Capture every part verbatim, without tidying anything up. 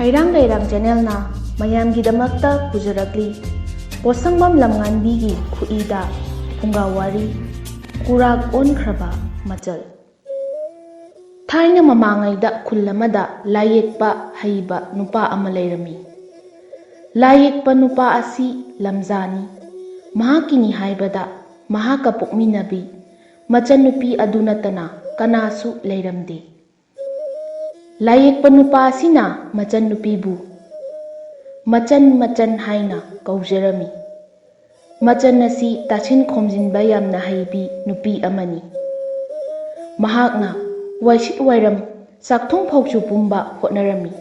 ꯍꯩꯔꯥꯡ ꯂꯩꯔꯥꯡ ꯆꯦꯅꯦꯜꯅ ꯃꯌꯥꯝꯒꯤꯗꯃꯛꯇ ꯄꯨꯖꯔꯛꯂꯤ ꯄꯣꯠꯁꯪꯕꯝ ꯂꯝꯉꯥꯟꯕꯤꯒꯤ ꯈꯨꯠꯏꯗ ꯐꯨꯡꯒꯥ ꯋꯥꯔꯤ, ꯀꯨꯔꯥꯛ ꯑꯣꯟꯈ꯭ꯔꯕ ꯃꯆꯜ꯫ ꯊꯥꯏꯅ ꯃꯃꯥꯡꯉꯩꯗ ꯈꯨꯜ ꯑꯃꯗ ꯂꯥꯏꯌꯦꯛꯄ ꯍꯩꯕ ꯅꯨꯄꯥ ꯑꯃ ꯂꯩꯔꯝꯃꯤ꯫ ꯂꯥꯏꯌꯦꯛꯄ ꯅꯨꯄꯥ ꯑꯁꯤ ꯂꯝꯖꯥꯅꯤ꯫ ꯃꯍꯥꯛꯀꯤꯅꯤ ꯍꯥꯏꯕꯗ ꯃꯍꯥꯛꯀ ꯄꯣꯛꯃꯤꯟꯅꯕꯤ ꯃꯆꯟꯅꯨꯄꯤ ꯑꯗꯨ ꯅꯠꯇꯅ ꯀꯅꯥꯁꯨ ꯂꯩꯔꯝꯗꯦ꯫ ꯂꯥꯏꯌꯦꯛꯄ ꯅꯨꯄꯥ ꯑꯁꯤꯅ ꯃꯆꯟꯅꯨꯄꯤꯕꯨ ꯃꯆꯟ ꯃꯆꯟ ꯍꯥꯏꯅ ꯀꯧꯖꯔꯝꯃꯤ꯫ ꯃꯆꯟ ꯑꯁꯤ ꯇꯥꯁꯤꯟ ꯈꯣꯝꯖꯤꯟꯕ ꯌꯥꯝꯅ ꯍꯩꯕꯤ ꯅꯨꯄꯤ ꯑꯃꯅꯤ꯫ ꯃꯍꯥꯛꯅ ꯋꯥꯏꯁꯤꯠ ꯋꯥꯏꯔꯝ, ꯆꯥꯛꯊꯣꯡ ꯐꯥꯎꯁꯨ ꯄꯨꯝꯕ ꯍꯣꯠꯅꯔꯝꯃꯤ꯫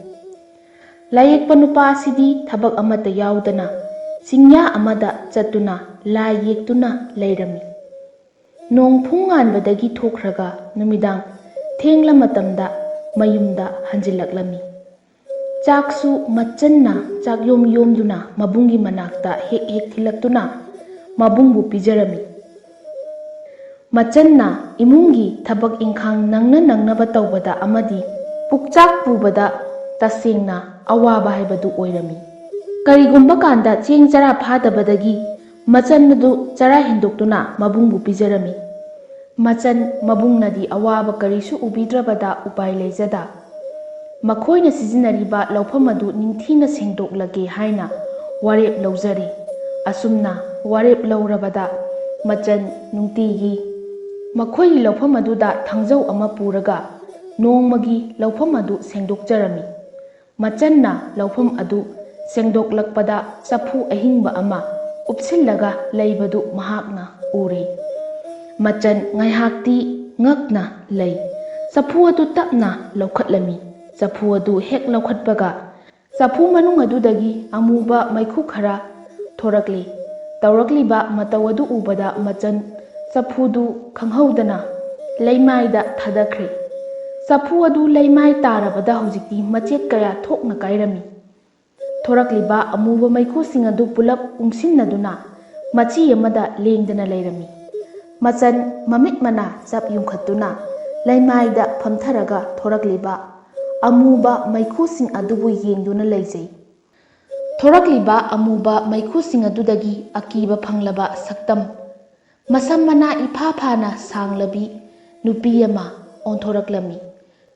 ꯂꯥꯏꯌꯦꯛꯄ ꯅꯨꯄꯥ ꯑꯁꯤꯗꯤ ꯊꯕꯛ ꯑꯃꯠꯇ ꯌꯥꯎꯗꯅ ꯆꯤꯡꯌꯥ ꯑꯃꯗ ꯆꯠꯇꯨꯅ ꯂꯥꯏ ꯌꯦꯛꯇꯨꯅ ꯂꯩꯔꯝꯃꯤ꯫ ꯅꯣꯡ ꯐꯨꯡ ꯉꯥꯟꯕꯗꯒꯤ ꯊꯣꯛꯈ꯭ꯔꯒ ꯅꯨꯃꯤꯗꯥꯡ ꯊꯦꯡꯂ ꯃꯇꯝꯗ ꯃꯌꯨꯝꯗ ꯍꯟꯖꯤꯜꯂꯛꯂꯝꯃꯤ꯫ ꯆꯥꯛꯁꯨ ꯃꯆꯟꯅ ꯆꯥꯛ ꯌꯣꯝ ꯌꯣꯝꯗꯨꯅ ꯃꯕꯨꯡꯒꯤ ꯃꯅꯥꯛꯇ ꯍꯦꯛ ꯍꯦꯛ ꯊꯤꯜꯂꯛꯇꯨꯅ ꯃꯕꯨꯡꯕꯨ ꯄꯤꯖꯔꯝꯃꯤ꯫ ꯃꯆꯟꯅ ꯏꯃꯨꯡꯒꯤ ꯊꯕꯛ ꯏꯪꯈꯥꯡ ꯅꯪꯅ ꯅꯪꯅꯕ ꯇꯧꯕꯗ ꯑꯃꯗꯤ ꯄꯨꯛꯆꯥꯛ ꯄꯨꯕꯗ ꯇꯁꯦꯡꯅ ꯑꯋꯥꯕ ꯍꯥꯏꯕꯗꯨ ꯑꯣꯏꯔꯝꯃꯤ꯫ ꯀꯔꯤꯒꯨꯝꯕ ꯀꯥꯟꯗ ꯆꯦꯡ ꯆꯔꯥ ꯐꯥꯗꯕꯗꯒꯤ ꯃꯆꯟ ꯑꯗꯨ ꯆꯔꯥ ꯍꯦꯟꯗꯣꯛꯇꯨꯅ ꯃꯕꯨꯡꯕꯨ ꯄꯤꯖꯔꯝꯃꯤ꯫ ꯃꯆꯟ ꯃꯕꯨꯡꯅꯗꯤ ꯑꯋꯥꯕ ꯀꯔꯤꯁꯨ ꯎꯕꯤꯗ꯭ꯔꯕꯗ ꯎꯄꯥꯏ ꯂꯩꯖꯗ, ꯃꯈꯣꯏꯅ ꯁꯤꯖꯤꯟꯅꯔꯤꯕ ꯂꯧꯐꯝ ꯑꯗꯨ ꯅꯤꯡꯊꯤꯅ ꯁꯦꯡꯗꯣꯛꯂꯒꯦ ꯍꯥꯏꯅ ꯋꯥꯔꯦꯞ ꯂꯧꯖꯔꯦ꯫ ꯑꯁꯨꯝꯅ ꯋꯥꯔꯦꯞ ꯂꯧꯔꯕꯗ ꯃꯆꯟ ꯅꯨꯡꯇꯤꯒꯤ ꯃꯈꯣꯏꯒꯤ ꯂꯧꯐꯝ ꯑꯗꯨꯗ ꯊꯥꯡꯖꯧ ꯑꯃ ꯄꯨꯔꯒ ꯅꯣꯡꯃꯒꯤ ꯂꯧꯐꯝ ꯑꯗꯨ ꯁꯦꯡꯗꯣꯛꯆꯔꯝꯃꯤ꯫ ꯃꯆꯟꯅ ꯂꯧꯐꯝ ꯑꯗꯨ ꯁꯦꯡꯗꯣꯛꯂꯛꯄꯗ ꯆꯐꯨ ꯑꯍꯤꯡꯕ ꯑꯃ ꯎꯞꯁꯤꯜꯂꯒ ꯂꯩꯕꯗꯨ ꯃꯍꯥꯛꯅ ꯎꯔꯦ꯫ ꯃꯆꯟ ꯉꯥꯏꯍꯥꯛꯇꯤ ꯉꯛꯅ ꯂꯩ꯫ ꯆꯐꯨ ꯑꯗꯨ ꯇꯞꯅ ꯂꯧꯈꯠꯂꯝꯃꯤ꯫ ꯆꯐꯨ ꯑꯗꯨ ꯍꯦꯛ ꯂꯧꯈꯠꯄꯒ ꯆꯐꯨ ꯃꯅꯨꯡ ꯑꯗꯨꯗꯒꯤ ꯑꯃꯨꯕ ꯃꯩꯈꯨ ꯈꯔ ꯊꯣꯔꯛꯂꯤ꯫ ꯇꯧꯔꯛꯂꯤꯕ ꯃꯇꯧ ꯑꯗꯨ ꯎꯕꯗ ꯃꯆꯟ ꯆꯐꯨꯗꯨ ꯈꯪꯍꯧꯗꯅ ꯂꯩꯃꯥꯏꯗ ꯊꯥꯗꯈ꯭ꯔꯦ꯫ ꯆꯐꯨ ꯑꯗꯨ ꯂꯩꯃꯥꯏ ꯇꯥꯔꯕꯗ ꯍꯧꯖꯤꯛꯇꯤ ꯃꯆꯦꯠ ꯀꯌꯥ ꯊꯣꯛꯅ ꯀꯥꯏꯔꯝꯃꯤ꯫ ꯊꯣꯔꯛꯂꯤꯕ ꯑꯃꯨꯕ ꯃꯩꯈꯨꯁꯤꯡ ꯑꯗꯨ ꯄꯨꯂꯞ ꯎꯪꯁꯤꯟꯅꯗꯨꯅ ꯃꯆꯤ ꯑꯃꯗ ꯂꯦꯡꯗꯅ ꯂꯩꯔꯝꯃꯤ꯫ ꯃꯆꯟ ꯃꯃꯤꯠ ꯃꯅꯥ ꯆꯞ ꯌꯨꯡꯈꯠꯇꯨꯅ ꯂꯩꯃꯥꯏꯗ ꯐꯝꯊꯔꯒ ꯊꯣꯔꯛꯂꯤꯕ ꯑꯃꯨꯕ ꯃꯩꯈꯨꯁꯤꯡ ꯑꯗꯨꯕꯨ ꯌꯦꯡꯗꯨꯅ ꯂꯩꯖꯩ꯫ ꯊꯣꯔꯛꯂꯤꯕ ꯑꯃꯨꯕ ꯃꯩꯈꯨꯁꯤꯡ ꯑꯗꯨꯗꯒꯤ ꯑꯀꯤꯕ ꯐꯪꯂꯕ ꯁꯛꯇꯝ, ꯃꯁꯝ ꯃꯅꯥ ꯏꯐꯥ ꯐꯥꯅ ꯁꯥꯡꯂꯕꯤ ꯅꯨꯄꯤ ꯑꯃ ꯑꯣꯟꯊꯣꯔꯛꯂꯝꯃꯤ꯫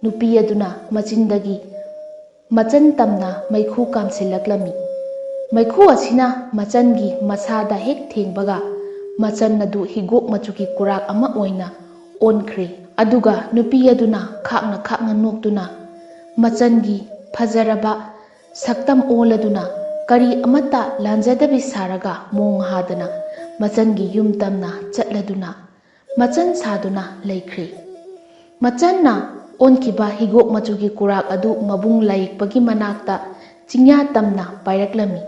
ꯅꯨꯄꯤ ꯑꯗꯨꯅ ꯃꯆꯤꯟꯗꯒꯤ ꯃꯆꯟ ꯇꯝꯅ ꯃꯩꯈꯨ ꯀꯥꯝꯁꯤꯜꯂꯛꯂꯝꯃꯤ꯫ ꯃꯩꯈꯨ ꯑꯁꯤꯅ ꯃꯆꯟꯒꯤ ꯃꯁꯥꯗ ꯍꯦꯛ ꯊꯦꯡꯕꯒ, ꯃꯆꯟ ꯑꯗꯨ ꯍꯤꯒꯣꯛ ꯃꯆꯨꯒꯤ ꯀꯨꯔꯥꯛ ꯑꯃ ꯑꯣꯏꯅ ꯑꯣꯟꯈ꯭ꯔꯦ꯫ ꯑꯗꯨꯒ ꯅꯨꯄꯤ ꯑꯗꯨꯅ ꯈꯥꯛꯅ ꯈꯥꯛꯅ ꯅꯣꯛꯇꯨꯅ ꯃꯆꯟꯒꯤ ꯐꯖꯔꯕ ꯁꯛꯇꯝ ꯑꯣꯜꯂꯗꯨꯅ, ꯀꯔꯤ ꯑꯃꯠꯇ ꯂꯥꯟꯖꯗꯕꯤ ꯁꯥꯔꯒ ꯃꯣꯡ ꯍꯥꯗꯅ ꯃꯆꯟꯒꯤ ꯌꯨꯝ ꯇꯝꯅ ꯆꯠꯂꯗꯨꯅ, ꯃꯆꯟ ꯁꯥꯗꯨꯅ ꯂꯩꯈ꯭ꯔꯦ꯫ ꯃꯆꯟꯅ ꯑꯣꯟꯈꯤꯕ ꯍꯤꯒꯣꯛ ꯃꯆꯨꯒꯤ ꯀꯨꯔꯥꯛ ꯑꯗꯨ ꯃꯕꯨꯡ ꯂꯥꯏꯌꯦꯛꯄꯒꯤ ꯃꯅꯥꯛꯇ ꯆꯤꯡꯌꯥ ꯇꯝꯅ ꯄꯥꯏꯔꯛꯂꯝꯃꯤ꯫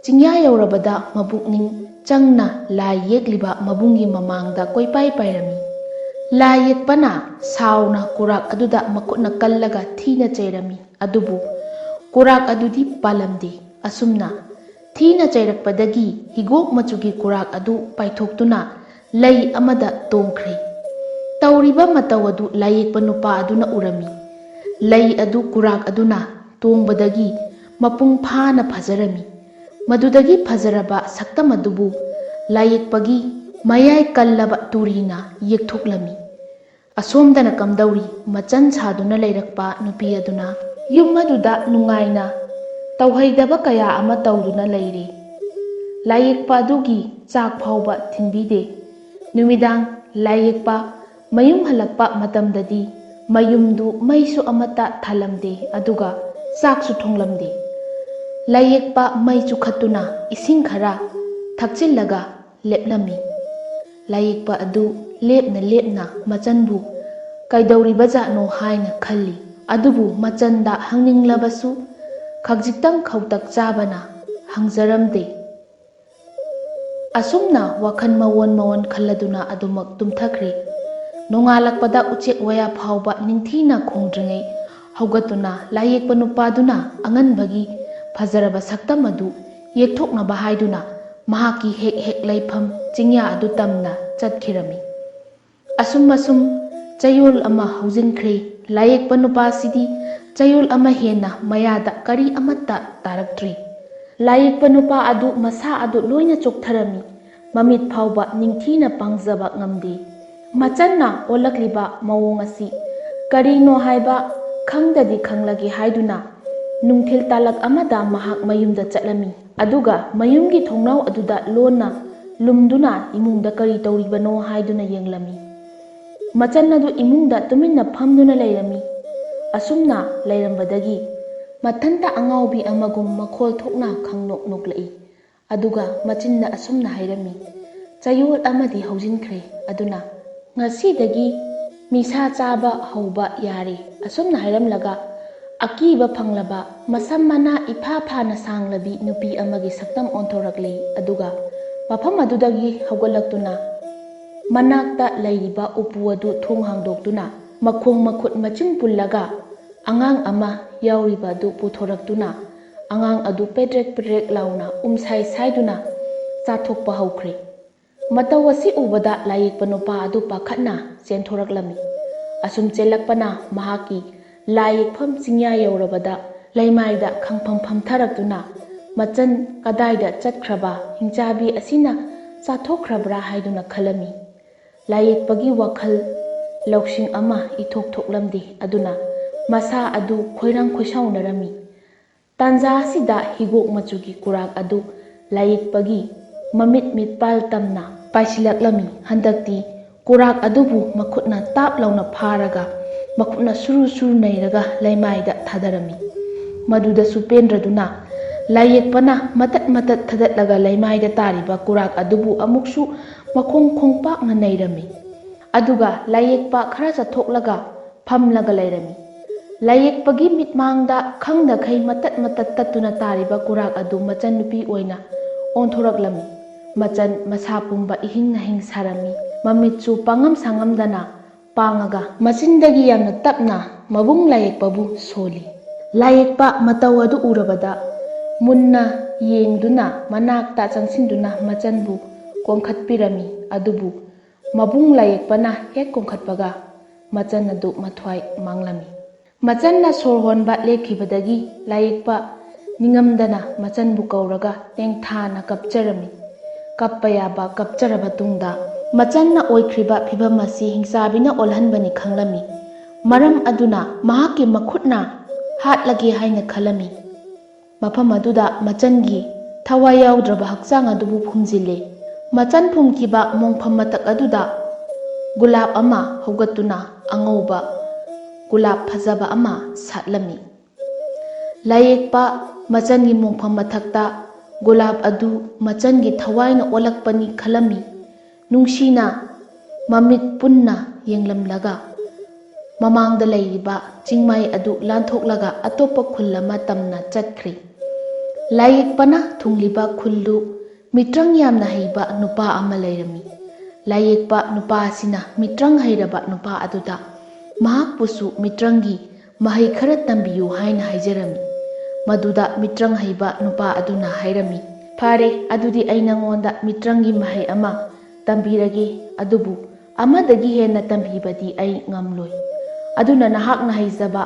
ꯆꯤꯡꯌꯥ ꯌꯧꯔꯕꯗ ꯃꯄꯨꯛꯅꯤꯡ ꯆꯪꯅ ꯂꯥꯏ ꯌꯦꯛꯂꯤꯕ ꯃꯕꯨꯡꯒꯤ ꯃꯃꯥꯡꯗ ꯀꯣꯏꯄꯥꯏ ꯄꯥꯏꯔꯝꯃꯤ꯫ ꯂꯥꯏ ꯌꯦꯛꯄꯅ ꯁꯥꯎꯅ ꯀꯨꯔꯥꯛ ꯑꯗꯨꯗ ꯃꯈꯨꯠꯅ ꯀꯜꯂꯒ ꯊꯤꯅ ꯆꯩꯔꯝꯃꯤ꯫ ꯑꯗꯨꯕꯨ ꯀꯨꯔꯥꯛ ꯑꯗꯨꯗꯤ ꯄꯥꯜꯂꯝꯗꯦ꯫ ꯑꯁꯨꯝꯅ ꯊꯤꯅ ꯆꯩꯔꯛꯄꯗꯒꯤ ꯍꯤꯒꯣꯛ ꯃꯆꯨꯒꯤ ꯀꯨꯔꯥꯛ ꯑꯗꯨ ꯄꯥꯏꯊꯣꯛꯇꯨꯅ ꯂꯩ ꯑꯃꯗ ꯇꯣꯡꯈ꯭ꯔꯦ꯫ ꯇꯧꯔꯤꯕ ꯃꯇꯧ ꯑꯗꯨ ꯂꯥꯏꯌꯦꯛꯄ ꯅꯨꯄꯥ ꯑꯗꯨꯅ ꯎꯔꯝꯃꯤ꯫ ꯂꯩ ꯑꯗꯨ ꯀꯨꯔꯥꯛ ꯑꯗꯨꯅ ꯇꯣꯡꯕꯗꯒꯤ ꯃꯄꯨꯡ ꯐꯥꯅ ꯐꯖꯔꯝꯃꯤ꯫ ꯃꯗꯨꯗꯒꯤ ꯐꯖꯔꯕ ꯁꯛꯇꯝ ꯑꯗꯨꯕꯨ ꯂꯥꯏꯌꯦꯛꯄꯒꯤ ꯃꯌꯥꯏ ꯀꯜꯂꯕ ꯇꯨꯔꯤꯅ ꯌꯦꯛꯊꯣꯛꯂꯝꯃꯤ꯫ ꯑꯁꯣꯝꯗꯅ ꯀꯝꯗꯧꯔꯤ? ꯃꯆꯟ ꯁꯥꯗꯨꯅ ꯂꯩꯔꯛꯄ ꯅꯨꯄꯤ ꯑꯗꯨꯅ ꯌꯨꯝ ꯑꯗꯨꯗ ꯅꯨꯡꯉꯥꯏꯅ ꯇꯧꯍꯩꯗꯕ ꯀꯌꯥ ꯑꯃ ꯇꯧꯗꯨꯅ ꯂꯩꯔꯤ꯫ ꯂꯥꯏꯌꯦꯛꯄ ꯑꯗꯨꯒꯤ ꯆꯥꯛ ꯐꯥꯎꯕ ꯊꯤꯟꯕꯤꯗꯦ꯫ ꯅꯨꯃꯤꯗꯥꯡ ꯂꯥꯏꯌꯦꯛꯄ ꯃꯌꯨꯝ ꯍꯜꯂꯛꯄ ꯃꯇꯝꯗꯗꯤ ꯃꯌꯨꯝꯗꯨ ꯃꯩꯁꯨ ꯑꯃꯠꯇ ꯊꯥꯜꯂꯝꯗꯦ, ꯑꯗꯨꯒ ꯆꯥꯛꯁꯨ ꯊꯣꯡꯂꯝꯗꯦ꯫ ꯂꯥꯏꯌꯦꯛꯄ ꯃꯩ ꯆꯨꯈꯠꯇꯨꯅ ꯏꯁꯤꯡ ꯈꯔ ꯊꯛꯆꯤꯜꯂꯒ ꯂꯦꯞꯂꯝꯃꯤ꯫ ꯂꯥꯏꯌꯦꯛꯄ ꯑꯗꯨ ꯂꯦꯞꯅ ꯂꯦꯞꯅ ꯃꯆꯟꯕꯨ ꯀꯩꯗꯧꯔꯤꯕꯖꯥꯠꯅꯣ ꯍꯥꯏꯅ ꯈꯜꯂꯤ꯫ ꯑꯗꯨꯕꯨ ꯃꯆꯟꯗ ꯍꯪꯅꯤꯡꯂꯕꯁꯨ ꯈꯖꯤꯛꯇꯪ ꯈꯧꯇꯛ ꯆꯥꯕꯅ ꯍꯪꯖꯔꯝꯗꯦ꯫ ꯑꯁꯨꯝꯅ ꯋꯥꯈꯜ ꯃꯑꯣꯟ ꯃꯑꯣꯟ ꯈꯜꯂꯗꯨꯅ ꯑꯗꯨꯃꯛ ꯇꯨꯝꯊꯈ꯭ꯔꯦ꯫ ꯅꯣꯡꯉꯥꯜꯂꯛꯄꯗ ꯎꯆꯦꯛ ꯋꯥꯌꯥ ꯐꯥꯎꯕ ꯅꯤꯡꯊꯤꯅ ꯈꯣꯡꯗ꯭ꯔꯤꯉꯩ ꯍꯧꯒꯠꯇꯨꯅ ꯂꯥꯏꯌꯦꯛꯄ ꯅꯨꯄꯥꯗꯨꯅ ꯑꯉꯟꯕꯒꯤ ꯐꯖꯔꯕ ꯁꯛꯇꯝ ꯑꯗꯨ ꯌꯦꯛꯊꯣꯛꯅꯕ ꯍꯥꯏꯗꯨꯅ ꯃꯍꯥꯛꯀꯤ ꯍꯦꯛ ꯍꯦꯛ ꯂꯩꯐꯝ ꯆꯤꯡꯌꯥ ꯑꯗꯨ ꯇꯝꯅ ꯆꯠꯈꯤꯔꯝꯃꯤ꯫ ꯑꯁꯨꯝ ꯑꯁꯨꯝ ꯆꯌꯣꯜ ꯑꯃ ꯍꯧꯖꯤꯟꯈ꯭ꯔꯦ꯫ ꯂꯥꯏꯌꯦꯛꯄ ꯅꯨꯄꯥꯁꯤꯗꯤ ꯆꯌꯣꯜ ꯑꯃ ꯍꯦꯟꯅ ꯃꯌꯥꯗ ꯀꯔꯤ ꯑꯃꯠꯇ ꯇꯥꯔꯛꯇ꯭ꯔꯤ꯫ ꯂꯥꯏꯌꯦꯛꯄ ꯅꯨꯄꯥ ꯑꯗꯨ ꯃꯁꯥ ꯑꯗꯨ ꯂꯣꯏꯅ ꯆꯣꯛꯊꯔꯝꯃꯤ꯫ ꯃꯃꯤꯠ ꯐꯥꯎꯕ ꯅꯤꯡꯊꯤꯅ ꯄꯥꯡꯖꯕ ꯉꯝꯗꯦ꯫ ꯃꯆꯟꯅ ꯑꯣꯜꯂꯛꯂꯤꯕ ꯃꯑꯣꯡ ꯑꯁꯤ ꯀꯔꯤꯅꯣ ꯍꯥꯏꯕ ꯈꯪꯗꯗꯤ ꯈꯪꯂꯒꯦ ꯍꯥꯏꯗꯨꯅ ꯅꯨꯡꯊꯤꯜ ꯇꯥꯂꯛ ꯑꯃꯗ ꯃꯍꯥꯛ ꯃꯌꯨꯝꯗ ꯆꯠꯂꯝꯃꯤ꯫ ꯑꯗꯨꯒ ꯃꯌꯨꯝꯒꯤ ꯊꯣꯡꯅꯥꯎ ꯑꯗꯨꯗ ꯂꯣꯟꯅ ꯂꯨꯝꯗꯨꯅ ꯏꯃꯨꯡꯗ ꯀꯔꯤ ꯇꯧꯔꯤꯕꯅꯣ ꯍꯥꯏꯗꯨꯅ ꯌꯦꯡꯂꯝꯃꯤ꯫ ꯃꯆꯟ ꯑꯗꯨ ꯏꯃꯨꯡꯗ ꯇꯨꯃꯤꯟꯅ ꯐꯝꯗꯨꯅ ꯂꯩꯔꯝꯃꯤ꯫ ꯑꯁꯨꯝꯅ ꯂꯩꯔꯝꯕꯗꯒꯤ ꯃꯊꯟꯇ ꯑꯉꯥꯎꯕꯤ ꯑꯃꯒꯨꯝ ꯃꯈꯣꯜ ꯊꯣꯛꯅ ꯈꯪꯅꯣꯛ ꯅꯣꯛꯂꯛꯏ꯫ ꯑꯗꯨꯒ ꯃꯆꯤꯟꯅ ꯑꯁꯨꯝꯅ ꯍꯥꯏꯔꯝꯃꯤ, "ꯆꯌꯣꯜ ꯑꯃꯗꯤ ꯍꯧꯖꯤꯟꯈ꯭ꯔꯦ, ꯑꯗꯨꯅ ꯉꯁꯤꯗꯒꯤ ꯅꯤꯁꯥ ꯆꯥꯕ ꯍꯧꯕ ꯌꯥꯔꯦ"꯫ ꯑꯁꯨꯝꯅ ꯍꯥꯏꯔꯝꯂꯒ ꯑꯀꯤꯕ ꯐꯪꯂꯕ ꯃꯁꯝ ꯃꯅꯥ ꯏꯐꯥ ꯐꯥꯅ ꯁꯥꯡꯂꯕꯤ ꯅꯨꯄꯤ ꯑꯃꯒꯤ ꯁꯛꯇꯝ ꯑꯣꯟꯊꯣꯔꯛꯂꯦ꯫ ꯑꯗꯨꯒ ꯃꯐꯝ ꯑꯗꯨꯗꯒꯤ ꯍꯧꯒꯠꯂꯛꯇꯨꯅ ꯃꯅꯥꯛꯇ ꯂꯩꯔꯤꯕ ꯎꯄꯨ ꯑꯗꯨ ꯊꯣꯡ ꯍꯥꯡꯗꯣꯛꯇꯨꯅ ꯃꯈꯣꯡ ꯃꯈꯨꯠ ꯃꯆꯤꯟ ꯄꯨꯜꯂꯒ ꯑꯉꯥꯡ ꯑꯃ ꯌꯥꯎꯔꯤꯕ ꯑꯗꯨ ꯄꯨꯊꯣꯔꯛꯇꯨꯅ ꯑꯉꯥꯡ ꯑꯗꯨ ꯄꯦꯗ꯭ꯔꯦꯛ ꯄꯦꯗ꯭ꯔꯦꯛ ꯂꯥꯎꯅ ꯎꯝꯁꯥꯏ ꯁꯥꯏꯗꯨꯅ ꯆꯥꯊꯣꯛꯄ ꯍꯧꯈ꯭ꯔꯦ꯫ ꯃꯇꯧ ꯑꯁꯤ ꯎꯕꯗ ꯂꯥꯏꯌꯦꯛꯄ ꯅꯨꯄꯥ ꯑꯗꯨ ꯄꯥꯈꯠꯅ ꯆꯦꯟꯊꯣꯔꯛꯂꯝꯃꯤ꯫ ꯑꯁꯨꯝ ꯆꯦꯜꯂꯛꯄꯅ ꯃꯍꯥꯛꯀꯤ ꯂꯥꯏ ꯌꯦꯛꯐꯝ ꯆꯤꯡꯌꯥ ꯌꯧꯔꯕꯗ ꯂꯩꯃꯥꯏꯗ ꯈꯪꯐꯝ ꯐꯝꯊꯔꯛꯇꯨꯅ ꯃꯆꯟ ꯀꯗꯥꯏꯗ ꯆꯠꯈ꯭ꯔꯕ, ꯍꯤꯡꯆꯥꯕꯤ ꯑꯁꯤꯅ ꯆꯥꯊꯣꯛꯈ꯭ꯔꯕ꯭ꯔꯥ ꯍꯥꯏꯗꯨꯅ ꯈꯜꯂꯝꯃꯤ꯫ ꯂꯥꯏꯌꯦꯛꯄꯒꯤ ꯋꯥꯈꯜ ꯂꯧꯁꯤꯡ ꯑꯃ ꯏꯊꯣꯛ ꯊꯣꯛꯂꯝꯗꯦ꯫ ꯑꯗꯨꯅ ꯃꯁꯥ ꯑꯗꯨ ꯈꯣꯏꯔꯥꯡ ꯈꯣꯏꯁꯥꯎꯅꯔꯝꯃꯤ꯫ ꯇꯥꯟꯖꯥ ꯑꯁꯤꯗ ꯍꯤꯒꯣꯛ ꯃꯆꯨꯒꯤ ꯀꯨꯔꯥꯛ ꯑꯗꯨ ꯂꯥꯏꯌꯦꯛꯄꯒꯤ ꯃꯃꯤꯠ ꯃꯤꯠꯄꯥꯜ ꯇꯝꯅ ꯄꯥꯏꯁꯤꯜꯂꯛꯂꯝꯃꯤ꯫ ꯍꯟꯗꯛꯇꯤ ꯀꯨꯔꯥꯛ ꯑꯗꯨꯕꯨ ꯃꯈꯨꯠꯅ ꯇꯥꯞ ꯂꯥꯎꯅ ꯐꯥꯔꯒ ꯃꯈꯨꯠꯅ ꯁꯨꯔꯨ ꯁꯨꯔꯨ ꯅꯩꯔꯒ ꯂꯩꯃꯥꯏꯗ ꯊꯥꯗꯔꯝꯃꯤ꯫ ꯃꯗꯨꯗꯁꯨ ꯄꯦꯟꯗ꯭ꯔꯗꯨꯅ ꯂꯥꯏꯌꯦꯛꯄꯅ ꯃꯇꯠ ꯃꯇꯠ ꯊꯥꯗꯠꯂꯒ ꯂꯩꯃꯥꯏꯗ ꯇꯥꯔꯤꯕ ꯀꯨꯔꯥꯛ ꯑꯗꯨꯕꯨ ꯑꯃꯨꯛꯁꯨ ꯃꯈꯣꯡ ꯈꯣꯡꯄꯥꯛꯅ ꯅꯩꯔꯝꯃꯤ꯫ ꯑꯗꯨꯒ ꯂꯥꯏꯌꯦꯛꯄ ꯈꯔ ꯆꯠꯊꯣꯛꯂꯒ ꯐꯝꯂꯒ ꯂꯩꯔꯝꯃꯤ꯫ ꯂꯥꯏꯌꯦꯛꯄꯒꯤ ꯃꯤꯠꯃꯥꯡꯗ ꯈꯪꯗꯈꯩ ꯃꯇꯠ ꯃꯇꯠ ꯇꯠꯇꯨꯅ ꯇꯥꯔꯤꯕ ꯀꯨꯔꯥꯛ ꯑꯗꯨ ꯃꯆꯟꯅꯨꯄꯤ ꯑꯣꯏꯅ ꯑꯣꯟꯊꯣꯔꯛꯂꯝꯃꯤ꯫ ꯃꯆꯟ ꯃꯁꯥ ꯄꯨꯝꯕ ꯏꯍꯤꯡ ꯅꯥꯍꯤꯡ ꯁꯥꯔꯝꯃꯤ꯫ ꯃꯃꯤꯠꯁꯨ ꯄꯥꯡꯉꯝ ꯁꯥꯡꯉꯝꯗꯅ ꯄꯥꯡꯉꯒ ꯃꯆꯤꯟꯗꯒꯤ ꯌꯥꯝꯅ ꯇꯞꯅ ꯃꯕꯨꯡ ꯂꯥꯏꯌꯦꯛꯄꯕꯨ ꯁꯣꯜꯂꯤ꯫ ꯂꯥꯏꯌꯦꯛꯄ ꯃꯇꯧ ꯑꯗꯨ ꯎꯔꯕꯗ ꯃꯨꯟꯅ ꯌꯦꯡꯗꯨꯅ ꯃꯅꯥꯛꯇ ꯆꯪꯁꯤꯟꯗꯨꯅ ꯃꯆꯟꯕꯨ ꯀꯣꯟꯈꯠꯄꯤꯔꯝꯃꯤ꯫ ꯑꯗꯨꯕꯨ ꯃꯕꯨꯡ ꯂꯥꯏꯌꯦꯛꯄꯅ ꯍꯦꯛ ꯀꯣꯟꯈꯠꯄꯒ ꯃꯆꯟ ꯑꯗꯨ ꯃꯊ꯭ꯋꯥꯏ ꯃꯥꯡꯂꯝꯃꯤ꯫ ꯃꯆꯟꯅ ꯁꯣꯔ ꯍꯣꯟꯕ ꯂꯦꯞꯈꯤꯕꯗꯒꯤ ꯂꯥꯏꯌꯦꯛꯄ ꯅꯤꯡꯉꯝꯗꯅ ꯃꯆꯟꯕꯨ ꯀꯧꯔꯒ ꯇꯦꯡꯊꯥꯅ ꯀꯞꯆꯔꯝꯃꯤ꯫ ꯀꯞꯄ ꯌꯥꯕ ꯀꯞꯆꯔꯕ ꯇꯨꯡꯗ ꯃꯆꯟꯅ ꯑꯣꯏꯈ꯭ꯔꯤꯕ ꯐꯤꯚꯝ ꯑꯁꯤ ꯍꯤꯡꯆꯥꯕꯤꯅ ꯑꯣꯜꯍꯟꯕꯅꯤ ꯈꯪꯂꯝꯃꯤ꯫ ꯃꯔꯝ ꯑꯗꯨꯅ ꯃꯍꯥꯛꯀꯤ ꯃꯈꯨꯠꯅ ꯍꯥꯠꯂꯒꯦ ꯍꯥꯏꯅ ꯈꯜꯂꯝꯃꯤ꯫ ꯃꯐꯝ ꯑꯗꯨꯗ ꯃꯆꯟꯒꯤ ꯊꯋꯥꯏ ꯌꯥꯎꯗ꯭ꯔꯕ ꯍꯛꯆꯥꯡ ꯑꯗꯨꯕꯨ ꯐꯨꯝꯖꯤꯜꯂꯦ꯫ ꯃꯆꯟ ꯐꯨꯝꯈꯤꯕ ꯃꯣꯡꯐꯝ ꯃꯊꯛ ꯑꯗꯨꯗ ꯒꯨꯂꯥꯞ ꯑꯃ ꯍꯧꯒꯠꯇꯨꯅ ꯑꯉꯧꯕ ꯒꯨꯂꯥꯞ ꯐꯖꯕ ꯑꯃ ꯁꯥꯠꯂꯝꯃꯤ꯫ ꯂꯥꯏꯌꯦꯛꯄ ꯃꯆꯟꯒꯤ ꯃꯣꯡꯐꯝ ꯃꯊꯛꯇ ꯒꯨꯂꯥꯞ ꯑꯗꯨ ꯃꯆꯟꯒꯤ ꯊꯋꯥꯏꯅ ꯑꯣꯜꯂꯛꯄꯅꯤ ꯈꯜꯂꯝꯃꯤ꯫ ꯅꯨꯡꯁꯤꯅ ꯃꯃꯤꯠ ꯄꯨꯟꯅ ꯌꯦꯡꯂꯝꯂꯒ ꯃꯃꯥꯡꯗ ꯂꯩꯔꯤꯕ ꯆꯤꯡꯃꯥꯏ ꯑꯗꯨ ꯂꯥꯟꯊꯣꯛꯂꯒ ꯑꯇꯣꯞꯄ ꯈꯨꯜ ꯑꯃ ꯇꯝꯅ ꯆꯠꯈ꯭ꯔꯦ꯫ ꯂꯥꯏꯌꯦꯛꯄꯅ ꯊꯨꯡꯂꯤꯕ ꯈꯨꯜꯗꯨ ꯃꯤꯇ꯭ꯔꯪ ꯌꯥꯝꯅ ꯍꯩꯕ ꯅꯨꯄꯥ ꯑꯃ ꯂꯩꯔꯝꯃꯤ꯫ ꯂꯥꯏꯌꯦꯛꯄ ꯅꯨꯄꯥ ꯑꯁꯤꯅ ꯃꯤꯇ꯭ꯔꯪ ꯍꯩꯔꯕ ꯅꯨꯄꯥ ꯑꯗꯨꯗ ꯃꯍꯥꯛꯄꯨꯁꯨ ꯃꯤꯇ꯭ꯔꯪꯒꯤ ꯃꯍꯩ ꯈꯔ ꯇꯝꯕꯤꯌꯨ ꯍꯥꯏꯅ ꯍꯥꯏꯖꯔꯝꯃꯤ꯫ ꯃꯗꯨꯗ ꯃꯤꯇ꯭ꯔꯪ ꯍꯩꯕ ꯅꯨꯄꯥ ꯑꯗꯨꯅ ꯍꯥꯏꯔꯝꯃꯤ, "ꯐꯔꯦ, ꯑꯗꯨꯗꯤ ꯑꯩ ꯅꯉꯣꯟꯗ ꯃꯤꯇ꯭ꯔꯪꯒꯤ ꯃꯍꯩ ꯑꯃ ꯇꯝꯕꯤꯔꯒꯦ, ꯑꯗꯨꯕꯨ ꯑꯃꯗꯒꯤ ꯍꯦꯟꯅ ꯇꯝꯕꯤꯕꯗꯤ ꯑꯩ ꯉꯝꯂꯣꯏ꯫ ꯑꯗꯨꯅ ꯅꯍꯥꯛꯅ ꯍꯩꯖꯕ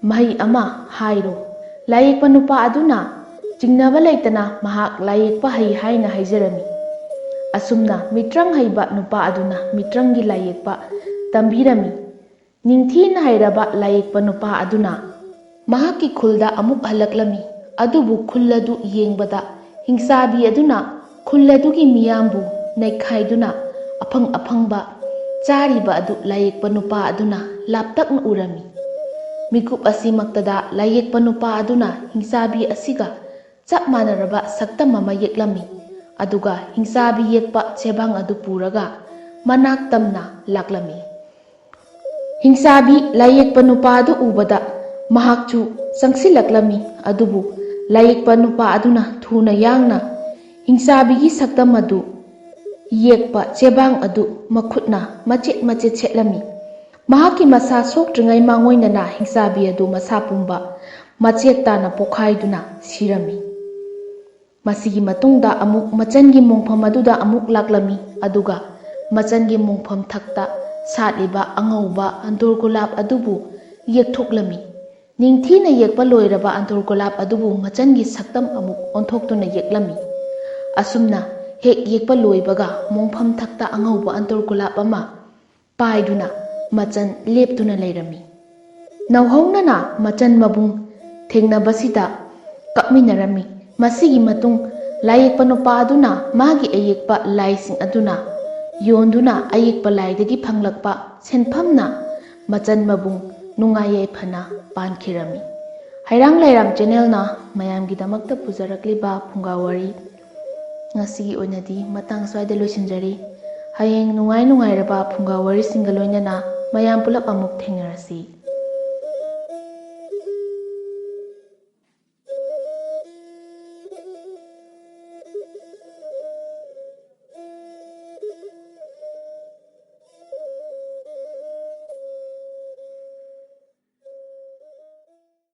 ꯃꯍꯩ ꯑꯃ ꯍꯥꯏꯔꯣ꯫" ꯂꯥꯏꯌꯦꯛꯄ ꯅꯨꯄꯥ ꯑꯗꯨꯅ ꯆꯤꯡꯅꯕ ꯂꯩꯇꯅ ꯃꯍꯥꯛ ꯂꯥꯏꯌꯦꯛꯄ ꯍꯩ ꯍꯥꯏꯅ ꯍꯥꯏꯖꯔꯝꯃꯤ꯫ ꯑꯁꯨꯝꯅ ꯃꯤꯇ꯭ꯔꯪ ꯍꯩꯕ ꯅꯨꯄꯥ ꯑꯗꯨꯅ ꯃꯤꯇ꯭ꯔꯪꯒꯤ ꯂꯥꯏꯌꯦꯛꯄ ꯇꯝꯕꯤꯔꯝꯃꯤ꯫ ꯅꯤꯡꯊꯤꯅ ꯍꯩꯔꯕ ꯂꯥꯏꯌꯦꯛꯄ ꯅꯨꯄꯥ ꯑꯗꯨꯅ ꯃꯍꯥꯛꯀꯤ ꯈꯨꯜꯗ ꯑꯃꯨꯛ ꯍꯜꯂꯛꯂꯝꯃꯤ꯫ ꯑꯗꯨꯕꯨ ꯈꯨꯜ ꯑꯗꯨ ꯌꯦꯡꯕꯗ ꯍꯤꯡꯆꯥꯕꯤ ꯑꯗꯨꯅ ꯈꯨꯜ ꯑꯗꯨꯒꯤ ꯃꯤꯌꯥꯝꯕꯨ ꯅꯩꯈꯥꯏꯗꯨꯅ ꯑꯐꯪ ꯑꯐꯪꯕ ꯆꯥꯔꯤꯕ ꯑꯗꯨ ꯂꯥꯏꯌꯦꯛꯄ ꯅꯨꯄꯥ ꯑꯗꯨꯅ ꯂꯥꯞꯇꯛꯅ ꯎꯔꯝꯃꯤ꯫ ꯃꯤꯀꯨꯞ ꯑꯁꯤꯃꯛꯇꯗ ꯂꯥꯏꯌꯦꯛꯄ ꯅꯨꯄꯥ ꯑꯗꯨꯅ ꯍꯤꯡꯆꯥꯕꯤ ꯑꯁꯤꯒ ꯆꯞ ꯃꯥꯟꯅꯔꯕ ꯁꯛꯇꯝ ꯑꯃ ꯌꯦꯛꯂꯝꯃꯤ꯫ ꯑꯗꯨꯒ ꯍꯤꯡꯆꯥꯕꯤ ꯌꯦꯛꯄ ꯆꯦꯕꯥꯡ ꯑꯗꯨ ꯄꯨꯔꯒ ꯃꯅꯥꯛ ꯇꯝꯅ ꯂꯥꯛꯂꯝꯃꯤ꯫ ꯍꯤꯡꯆꯥꯕꯤ ꯂꯥꯏꯌꯦꯛꯄ ꯅꯨꯄꯥ ꯑꯗꯨ ꯎꯕꯗ ꯃꯍꯥꯛꯁꯨ ꯆꯪꯁꯤꯜꯂꯛꯂꯝꯃꯤ꯫ ꯑꯗꯨꯕꯨ ꯂꯥꯏꯌꯦꯛꯄ ꯅꯨꯄꯥ ꯑꯗꯨꯅ ꯊꯨꯅ ꯌꯥꯡꯅ ꯍꯤꯡꯆꯥꯕꯤꯒꯤ ꯁꯛꯇꯝ ꯑꯗꯨ ꯌꯦꯛꯄ ꯆꯦꯕꯥꯡ ꯑꯗꯨ ꯃꯈꯨꯠꯅ ꯃꯆꯦꯠ ꯃꯆꯦꯠ ꯁꯦꯠꯂꯝꯃꯤ꯫ ꯃꯍꯥꯛꯀꯤ ꯃꯁꯥ ꯁꯣꯛꯇ꯭ꯔꯤꯉꯩ ꯃꯥꯡꯑꯣꯏꯅꯅ ꯍꯤꯡꯆꯥꯕꯤ ꯑꯗꯨ ꯃꯁꯥ ꯄꯨꯝꯕ ꯃꯆꯦꯠ ꯇꯥꯅ ꯄꯣꯈꯥꯏꯗꯨꯅ ꯁꯤꯔꯝꯃꯤ꯫ ꯃꯁꯤꯒꯤ ꯃꯇꯨꯡꯗ ꯑꯃꯨꯛ ꯃꯆꯟꯒꯤ ꯃꯣꯡꯐꯝ ꯑꯗꯨꯗ ꯑꯃꯨꯛ ꯂꯥꯛꯂꯝꯃꯤ꯫ ꯑꯗꯨꯒ ꯃꯆꯟꯒꯤ ꯃꯣꯡꯐꯝ ꯊꯛꯇ ꯁꯥꯠꯂꯤꯕ ꯑꯉꯧꯕ ꯑꯟꯗꯨꯔ ꯒꯨꯂꯥꯞ ꯑꯗꯨꯕꯨ ꯌꯦꯛꯊꯣꯛꯂꯝꯃꯤ꯫ ꯅꯤꯡꯊꯤꯅ ꯌꯦꯛꯄ ꯂꯣꯏꯔꯕ ꯑꯟꯗꯨꯔ ꯒꯨꯂꯥꯞ ꯑꯗꯨꯕꯨ ꯃꯆꯟꯒꯤ ꯁꯛꯇꯝ ꯑꯃꯨꯛ ꯑꯣꯟꯊꯣꯛꯇꯨꯅ ꯌꯦꯛꯂꯝꯃꯤ꯫ ꯑꯁꯨꯝꯅ ꯍꯦꯛ ꯌꯦꯛꯄ ꯂꯣꯏꯕꯒ ꯃꯣꯡꯐꯝ ꯊꯛꯇ ꯑꯉꯧꯕ ꯑꯟꯗꯨꯔ ꯒꯨꯂꯥꯞ ꯑꯃ ꯄꯥꯏꯗꯨꯅ ꯃꯆꯟ ꯂꯦꯞꯇꯨꯅ ꯂꯩꯔꯝꯃꯤ꯫ ꯅꯧꯍꯧꯅꯅ ꯃꯆꯟ ꯃꯕꯨꯡ ꯊꯦꯡꯅꯕꯁꯤꯗ ꯀꯞꯃꯤꯟꯅꯔꯝꯃꯤ꯫ ꯃꯁꯤꯒꯤ ꯃꯇꯨꯡ ꯂꯥꯏꯌꯦꯛꯄ ꯅꯨꯄꯥ ꯑꯗꯨꯅ ꯃꯥꯒꯤ ꯑꯌꯦꯛꯄ ꯂꯥꯏꯁꯤꯡ ꯑꯗꯨꯅ ꯌꯣꯟꯗꯨꯅ ꯑꯌꯦꯛꯄ ꯂꯥꯏꯗꯒꯤ ꯐꯪꯂꯛꯄ ꯁꯦꯟꯐꯝꯅ ꯃꯆꯟ ꯃꯕꯨꯡ ꯅꯨꯡꯉꯥꯏ ꯌꯥꯏꯐꯅ ꯄꯥꯟꯈꯤꯔꯝꯃꯤ꯫ ꯍꯩꯔꯥꯡ ꯂꯩꯔꯥꯡ ꯆꯦꯅꯦꯜꯅ ꯃꯌꯥꯝꯒꯤꯗꯃꯛꯇ ꯄꯨꯖꯔꯛꯂꯤꯕ ꯐꯨꯡꯒꯥ ꯋꯥꯔꯤ ꯉꯁꯤꯒꯤ ꯑꯣꯏꯅꯗꯤ ꯃꯇꯥꯡ ꯁ꯭ꯋꯥꯏꯗ ꯂꯣꯏꯁꯤꯟꯖꯔꯤ꯫ ꯍꯌꯦꯡ ꯅꯨꯡꯉꯥꯏ ꯅꯨꯡꯉꯥꯏꯔꯕ ꯐꯨꯡꯒꯥ ꯋꯥꯔꯤꯁꯤꯡꯒ ꯂꯣꯏꯅꯅ ꯃꯌꯥꯝ ꯄꯨꯂꯞ ꯑꯃꯨꯛ ꯊꯦꯡꯅꯔꯁꯤ꯫